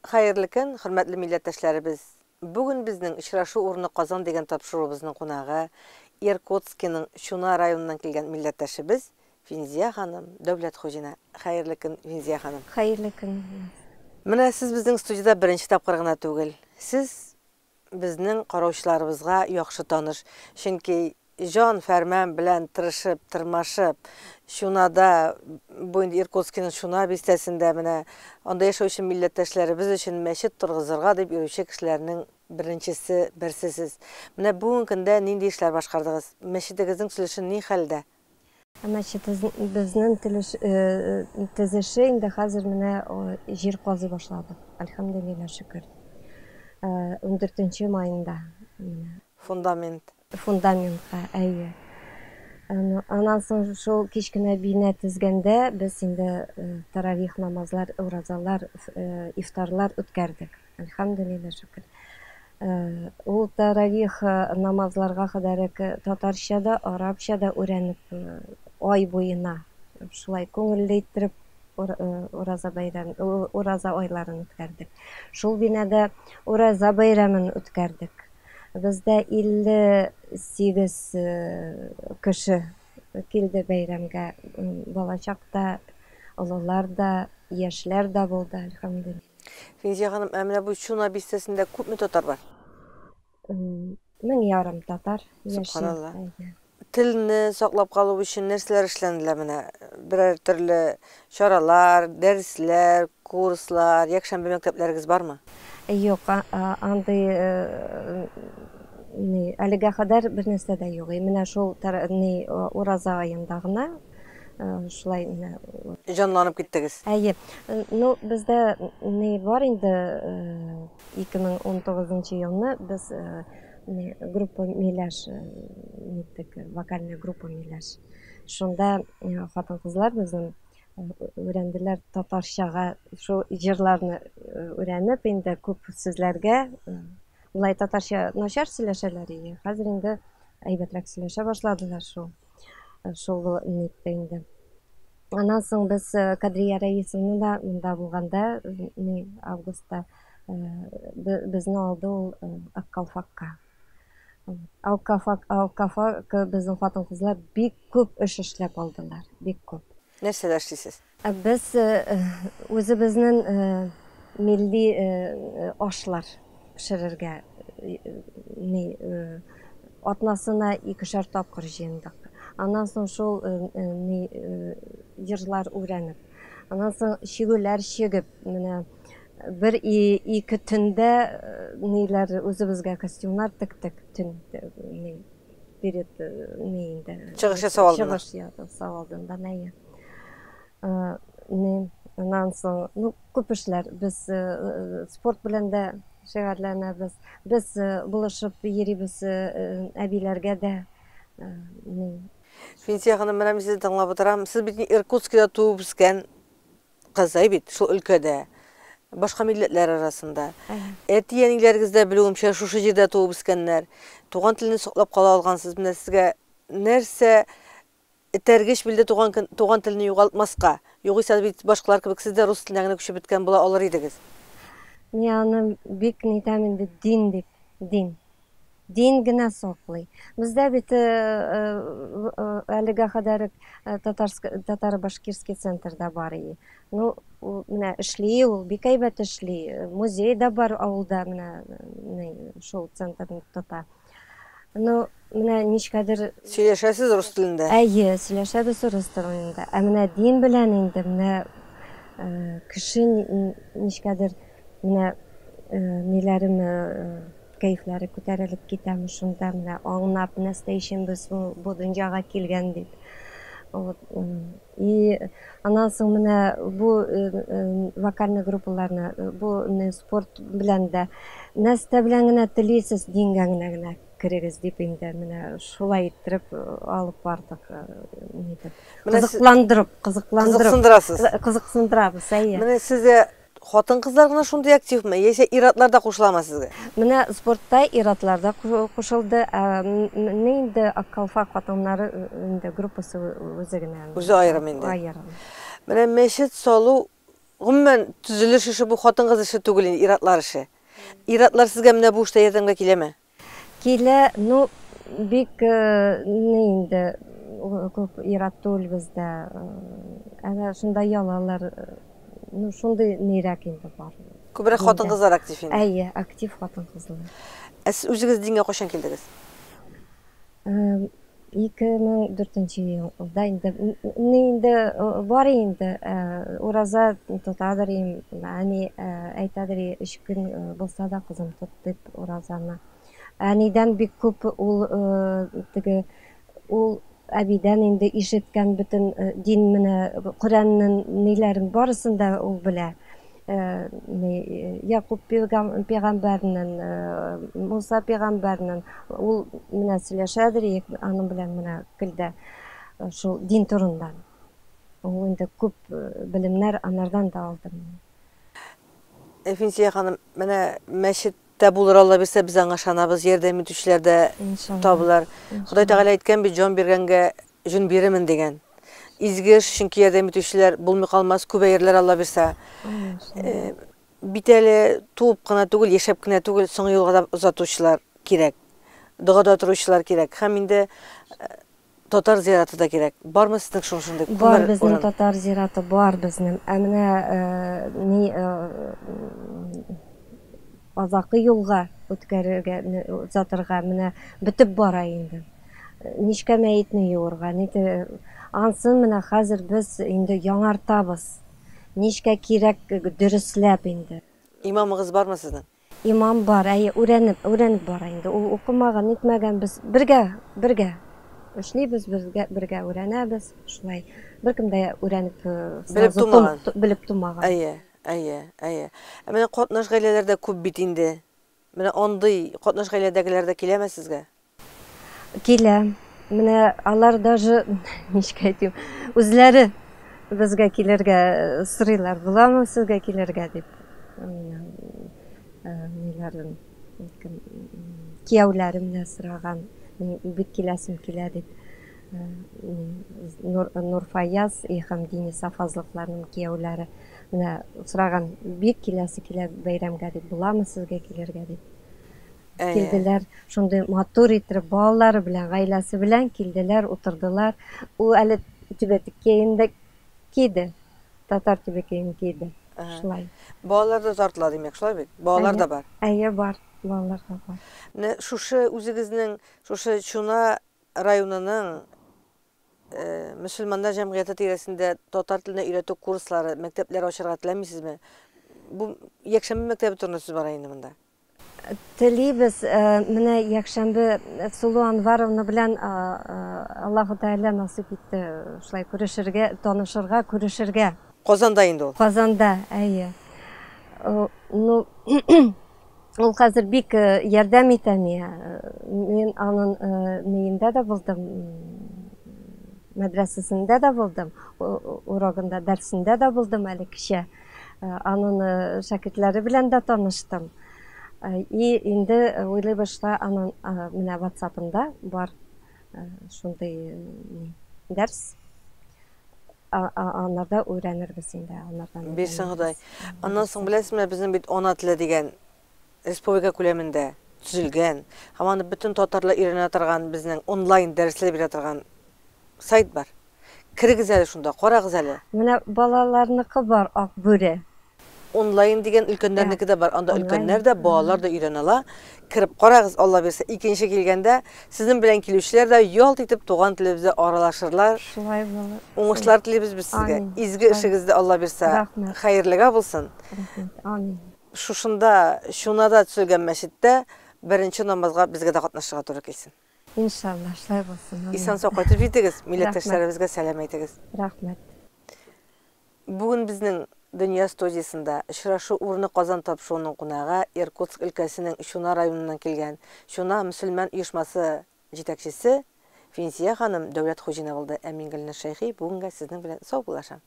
Хәерле көн, хөрмәтле милләттәшләребез! Бүген безнең Очрашу урыны Казан дигән тапшыруыбызның кунагы, Иркутскиның Чуна районыннан килгән милләттәшебез Финзия ханым Дәүләтхуҗина. Хәерле көн, Финзия ханым! Хәерле көн. Менә сез безнең студиядә беренче тапкыр гына түгел. Сез безнең караучыларыбызга яхшы таныш. Чөнки җан-фәрман белән тырышып, тырмашып, Чунада, бу инде Иркутскиның Чуна бистәсендә менә анда яшәүче милләттәшләребез өчен мәчет торгызырга дип йөрүче кешеләрнең беренчесе, берсе сез. Менә бүгенге көндә нинди эшләр башкардыгыз? Мәчетегезнең төзелеше ни хәлдә? Мәчетебезнең төзеше инде хәзер менә җир казый башладык. Әлхәмдүлилләһ, шөкер. 14 маенда менә. Фундамент. Фундаментка, әйе. Аннан соң шул кечкенә бина төзгәндә без инде таравих намазлар, уразалар, ифтарлар үткәрдек. Әлхәмдүлилләһ, шөкер. Ул таравих намазларга кадәрек татарча да, арабча да өйрәнеп, ай буена шулай күңелле иттереп ураза бәйрәм, ураза айларын үткәрдек. Шул бинада ураза бәйрәмен үткәрдек. Бездә 58 кеше килде бәйрәмгә. Балачак та, олылар да, яшьләр дә булды, әлхәмдүлилләһ. Финзия ханым, ә менә бу Чуна бистәсендә күпме татар бар? 1500 татар яши. Субханалла. Телне саклап калу өчен нәрсәләр эшләнелә менә? Берәр төрле чаралар, дәресләр, курслар, якшәмбе мәктәпләрегез бармы? Юк, андый ни, әлегә кадәр бер нәрсә дә юк. Менә шул ни ураза аенда гына шулай менә җанланып киттегез. Әйе. Ну, бездә ни бар инде 2019 елны без ни группа Миләш ниттек, вокальная группа Миләш. Шунда хатын-кызлар безнең өйрәнделәр татарчага шул җырларны өйрәнеп, инде күп сүзләргә болай татарча начар сөйләшәләр иде. Хәзер инде әйбәтрәк сөйләшә башладылар шул. Шул нитте инде. Аннан соң без Кадрия Раисовна да монда булганда, ни августта безне алды ул Аккалфакка. Аккалфак, Аккалфак безнең хатын-кызлар бик күп эш эшләп алдылар, бик күп. Нәрсәләр эшлисез? Без үзебезнең милли ашлар пешерергә ни атнасына икешәр тапкыр җыендык. Аннан соң шул ни җырлар өйрәнеп, аннан соң чигүләр чигеп, менә бер ике төндә ниләр үзебезгә костюмнар тектек, төн ни перед ни инде. Чыгыш ясау алдыннан. Чыгыш ясау алдыннан, әйе. Ни, аннан соң, ну, күп эшләр. Без спорт белән дә шөгыльләнәбез. Без булышып йөрибез әбиләргә дә. Ни. Финсия ханым, менә мин сезне тыңлап утырам. Сез бит Иркутскида туып үскән кыз, әй бит, шул өлкәдә. Башка милләтләр арасында. Әти-әниләрегез дә белүемчә шушы җирдә туып үскәннәр. Туган телне саклап кала алгансыз. Менә сезгә нәрсә этәргеч билде туган көн, туган телне югалтмаска. Югыйсә бит башкалар кебек сез дә рус теленә генә күчеп беткән була алыр идегез. Мин аны бик нитәм инде, дин дип, дин. Дин генә саклый. Бездә бит әлегә кадәр татаро-башкирский центр да бар и. Ну, ул менә эшли, ул бик әйбәт эшли. Музей да бар авылда, менә шул центрны тота. Ну, менә ничкәдер... Сөйләшәсез рус телендә? Әйе, сөйләшәбез рус телендә. Ә менә дин белән инде менә кеше ничкәдер менә ниләрем кәефләре күтәрелеп китәме шунда менә аңлап, нәрсә өчен без бу дөньяга килгән дип. Вот. И аннан соң менә бу вокальный группаларны, бу спорт белән дә, нәрсә белән генә телисез, дингә генә генә керегез дип инде менә шулай иттереп алып бардык, нитеп. Кызыкландырып, кызыкландырып. Кызыксындырасыз. Кызыксындырабыз, әйе. Менә сезгә хатын-кызлар гына шундый активмы, яисә ир-атлар да кушыламы сезгә? Менә спортта ир-атлар да кушылды. Ә менә инде Аккалфак хатыннары инде группасы үзе генә. Үзе аерым инде. Аерым. Менә мәчет салу Гомумән, төзелеш эше бу хатын-кыз эше түгел инде, ир-атлар эше. Ир-атлар сезгә менә бу эштә ярдәмгә киләме? Килә, ну, бик ни инде, күп ир-ат түгел бездә. Әнә шунда ялалар, ну, шундый нирәк инде бар. Күбрәк хатын-кызлар актив инде. Әйе, актив хатын-кызлар. Ә сез үзегез дингә кайчан килдегез? 2004 елда инде ни инде бар инде ураза тотадыр им әни әйтәдер өч көн булса да кызым тот дип уразаны әнидән бик күп ул теге ул әбидән инде ишеткән бөтен дин менә Коръәннең ниләрен барысын да ул белә Якуб пәйгамбәрнең, Муса пәйгамбәрнең, ул менә сөйләшәдер, аның белән менә көлдә шул дин турында. Ул инде күп белемнәр анардан да алдым. Финсия ханым, менә мәчеттә булыр Алла бирсә, без аңа ышанабыз, ярдәм итүчеләр дә табылар. Ходай Тәгалә әйткән бит, җан биргәнгә Җөн бирермен дигән. Изге эш, чөнки ярдәм итүчеләр булмый калмас, күбәерләр Алла бирсә. Э, бит әле туып кына түгел, яшәп кенә түгел, соңгы юлга да озатучылар кирәк. Догада торучылар кирәк. Һәм инде э, татар зираты да кирәк. Бармы сезнең шушындый күмер Бар безнең татар зираты, бар безнең. Ә менә э, ни азакы юлга үткәрергә, озатырга менә бетеп бара инде. Ничкә мәетне юырга, нитә ансын менә хәзер без инде яңартабыз. Ничкә кирәк дөресләп инде. Имамыгыз бармы сезнең? Имам бар, әйе, үрәнеп, үрәнеп бара инде. Ул укымаган, нитмәгән, без бергә, бергә эшлибез, бергә, бергә үрәнәбез, шулай. Беркем дә үрәнеп Белеп тумаган. Белеп тумаган. Әйе, әйе, әйе. Ә менә катнаш гаиләләр дә күп бит инде. Менә андый катнаш гаиләдәгеләр дә киләме сезгә? Килә. Менә алар даже, ничек әйтим, үзләре безгә килергә сорыйлар, буламы сезгә килергә дип. Ниләрен, кияүләре менә сораган, бик киләсем килә дип. Нур, Нурфаяз и һәм Денис Афазловларның кияүләре менә сораган, бик киләсе килә бәйрәмгә дип, буламы сезгә килергә дип. Килделәр, шундый матур итеп балалары белән, гаиләсе белән килделәр, утырдылар. Ул әле түбәтәкәен дә киде, татар түбәтәен киде. Шулай. Балалар да тартыла, димәк, шулай бит? Балалар да бар. Әйе, бар. Балалар да бар. Менә шушы үзегезнең шушы Чуна районының мөселманнар җәмгыяте тирәсендә татар теленә өйрәтү курслары, мәктәпләр ачарга теләмисезме? Бу якшәмбе мәктәбе турында сүз бара инде монда. Телибез, менә якшәмбе Сулу Анваровна белән Аллаһу Тәгалә насыйп итте шулай күрешергә, танышырга, күрешергә. Казанда инде ул. Казанда, әйе. Ну, ул хәзер бик ярдәм итә миңа. Мин аның ниендә дә булдым, мәдрәсәсендә дә булдым, урогында, дәресендә дә булдым әле кичә. Аның шәкертләре белән дә таныштым. И инде уйлый башла, аның менә WhatsApp-ында бар шундый дәрс. Анарда өйрәнербез инде, анардан. Бирсен Ходай. Аннан соң беләсезме, безнең бит ана теле дигән республика күләмендә төзелгән һәм аны бөтен татарлар өйрәнә торган безнең онлайн дәресләр бирә торган сайт бар. Керегез әле шунда, карагыз әле. Менә балаларныкы бар, Ак бүре. Онлайн дигән өлкәннәрнеке дә бар. Анда өлкәннәр дә, балалар да өйрәнә ала. Кереп карагыз, Алла бирсә, икенче килгәндә сезнең белән килүчеләр дә ялт итеп туган телебездә аралашырлар. Шулай булыр. Уңышлар телибез без сезгә. Изге эшегездә Алла бирсә, хәерлегә булсын. Рәхмәт. Амин. Шушында, Чунада төзелгән мәчеттә беренче намазга безгә дә катнашырга туры килсен. Иншалла, шулай булсын. Исән-сау кайтып җитегез, милләттәшләребезгә сәлам әйтегез. Рәхмәт. Бүген безнең Дөнья студиясендә Очрашу урыны Казан тапшыруының кунагы Иркутск өлкәсенең Чуна районыннан килгән Чуна мөселман оешмасы җитәкчесе Финзия ханым Дәүләтхуҗина булды. Ә мин Гөлназ Шәйхи бүгенгә сезнең белән саубуллашам.